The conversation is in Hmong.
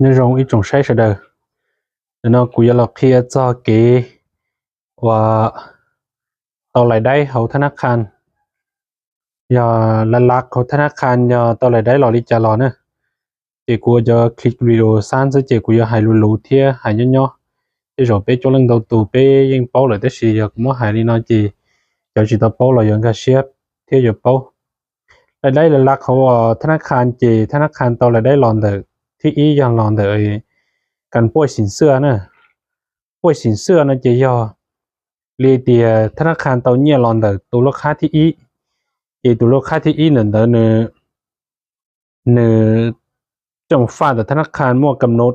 Nyob zoo ib tsoom saib sawv daws, ntawm no kuv yuav los qhia txog kev uas tau lais daib hauv thab nab qhan. Yog la lak hauv thab nab qhan yog tau lais daib los li cas los na, ces kuv ua cov clip video xab xwb ces kuv yuav hais luv luv thiab hais nyob nyob. Tej zaum peb coob leej ntau tus peb yeej paub lawm tab sis yog kuv muab hais li no ces cov tsis tau paub los yuav nkag siab thiab yuav paub. Lais daib la lak hauv thab nab qhan ces thab nab qhan tau lais daib los ntawm, thib ib yog los ntawm kas puaj xim xwaj na. Puaj xim xwaj no ces yog li tias thab nab qhan tau nyiaj los ntawm tus lub qhab thib ib, ces tus lub qhab thib ib ntawm ntawd nws, nws tsoom faj ntawm thab nab qhan muaj kam nod